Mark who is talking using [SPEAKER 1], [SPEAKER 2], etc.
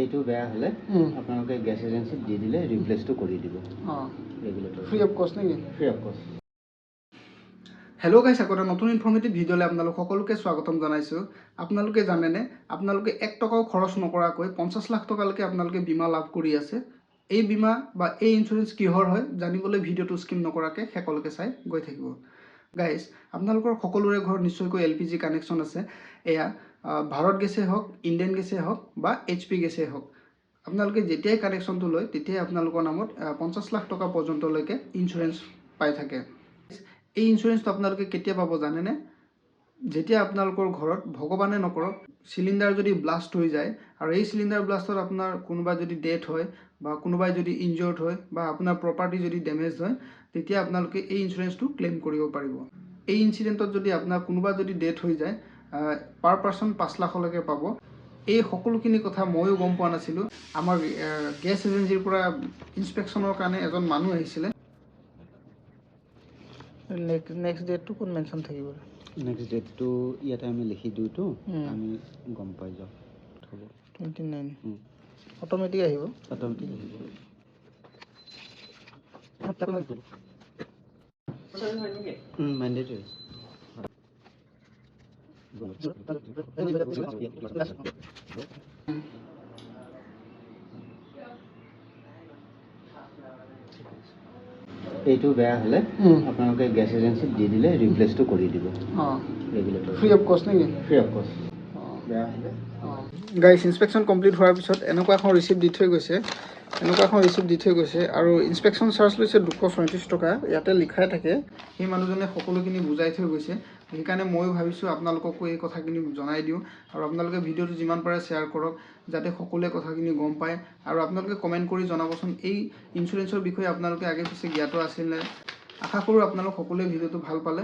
[SPEAKER 1] এইটো বেয়া হ'লে আপোনালোকে গেছ এজেঞ্চিত দি দিলে ৰিপ্লেচটো কৰি দিব। ৰেগুলেটৰ।
[SPEAKER 2] ফ্ৰী অফ কষ্ট নেকি?
[SPEAKER 1] ফ্ৰী অফ কষ্ট।
[SPEAKER 2] হেল্ল' গাইছ, আকৌ এটা নতুন ইনফৰ্মেটিভ ভিডিঅ'লৈ আপোনালোক সকলোকে স্বাগতম জনাইছোঁ। আপোনালোকে জানেনে, আপোনালোকে 1 টকাও খৰচ নকৰাকৈ 50 লাখ টকালৈকে আপোনালোকে বীমা লাভ কৰি আছে? এই বীমা বা এই ইঞ্চুৰেঞ্চ কিহৰ হয়, জানিবলৈ ভিডিঅ'টো স্কিপ নকৰাকৈ শেষলৈকে চাই গৈ থাকিব। গাইছ, আপোনালোকৰ সকলোৰে ঘৰত নিশ্চয়কৈ এলপিজি কানেকশ্যন আছে। এয়া ভাৰত গেছেই হওক, ইণ্ডিয়ান গেছেই হওক বা এইচপি গেছেই হওক, আপোনালোকে যেতিয়াই কানেকশ্যনটো লয়, তেতিয়াই আপোনালোকৰ নামত 50 লাখ টকা পৰ্যন্তলৈকে ইঞ্চুৰেঞ্চ পাই থাকে। এই ইঞ্চুৰেঞ্চটো আপোনালোকে কেতিয়া পাব জানেনে? যেতিয়া আপোনালোকৰ ঘৰত, ভগৱানে নকৰক, চিলিণ্ডাৰ যদি ব্লাষ্ট হৈ যায় আৰু এই চিলিণ্ডাৰ ব্লাষ্টত আপোনাৰ কোনোবা যদি ডেথ হয় বা কোনোবাই যদি ইনজৰ্ড হয় বা আপোনাৰ প্ৰপাৰ্টি যদি ডেমেজ হয়, তেতিয়া আপোনালোকে এই ইঞ্চুৰেঞ্চটো ক্লেইম কৰিব পাৰিব। এই ইনচিডেণ্টত যদি আপোনাৰ কোনোবা যদি ডেথ হৈ যায়, পাৰ পাৰ্চন 5 লাখলৈকে পাব। এই সকলোখিনি কথা ময়ো গম পোৱা নাছিলোঁ। আমাৰ গেছ এজেঞ্চিৰ পৰা ইনস্পেকশ্যনৰ কাৰণে এজন মানুহ আহিছিলে। নেক্সট ডেটটো ক'ত মেনশ্যন থাকিব?
[SPEAKER 1] নেক্সট ডেটটো ইয়াতে আমি লিখি দিওঁতো, আমি গম পাই যাওঁ, হ'ব।
[SPEAKER 2] 29। অট'মেটিক আহিব?
[SPEAKER 1] অট'মেটিক আহিব। মেণ্ডেটৰী। এইটো বেয়া হ'লে আপোনালোকে গেছ এজেঞ্চিত দি দিলে ৰিপ্লেচটো কৰি দিব। ৰেগুলেটৰ।
[SPEAKER 2] ফ্ৰী অফ কষ্ট নেকি?
[SPEAKER 1] ফ্ৰী অফ কষ্ট, বেয়া হ'লে।
[SPEAKER 2] গাইছ, ইনস্পেকশ্যন কমপ্লিট হোৱাৰ পিছত এনেকুৱা এখন ৰিচিপ্ট দি থৈ গৈছে, এনেকুৱা এখন ৰিচিপ্ট দি থৈ গৈছে আৰু ইনস্পেকশ্যন চাৰ্জ লৈছে 236 টকা, ইয়াতে লিখাই থাকে। সেই মানুহজনে সকলোখিনি বুজাই থৈ গৈছে। সেইকাৰণে ময়ো ভাবিছোঁ আপোনালোককো এই কথাখিনি জনাই দিওঁ আৰু আপোনালোকে ভিডিঅ'টো যিমান পাৰে শ্বেয়াৰ কৰক, যাতে সকলোৱে কথাখিনি গম পায়। আৰু আপোনালোকে কমেণ্ট কৰি জনাবচোন, এই ইঞ্চুৰেঞ্চৰ বিষয়ে আপোনালোকে আগে পিছে জ্ঞাত আছিল নে? আশা কৰোঁ আপোনালোক সকলোৱে ভিডিঅ'টো ভাল পালে।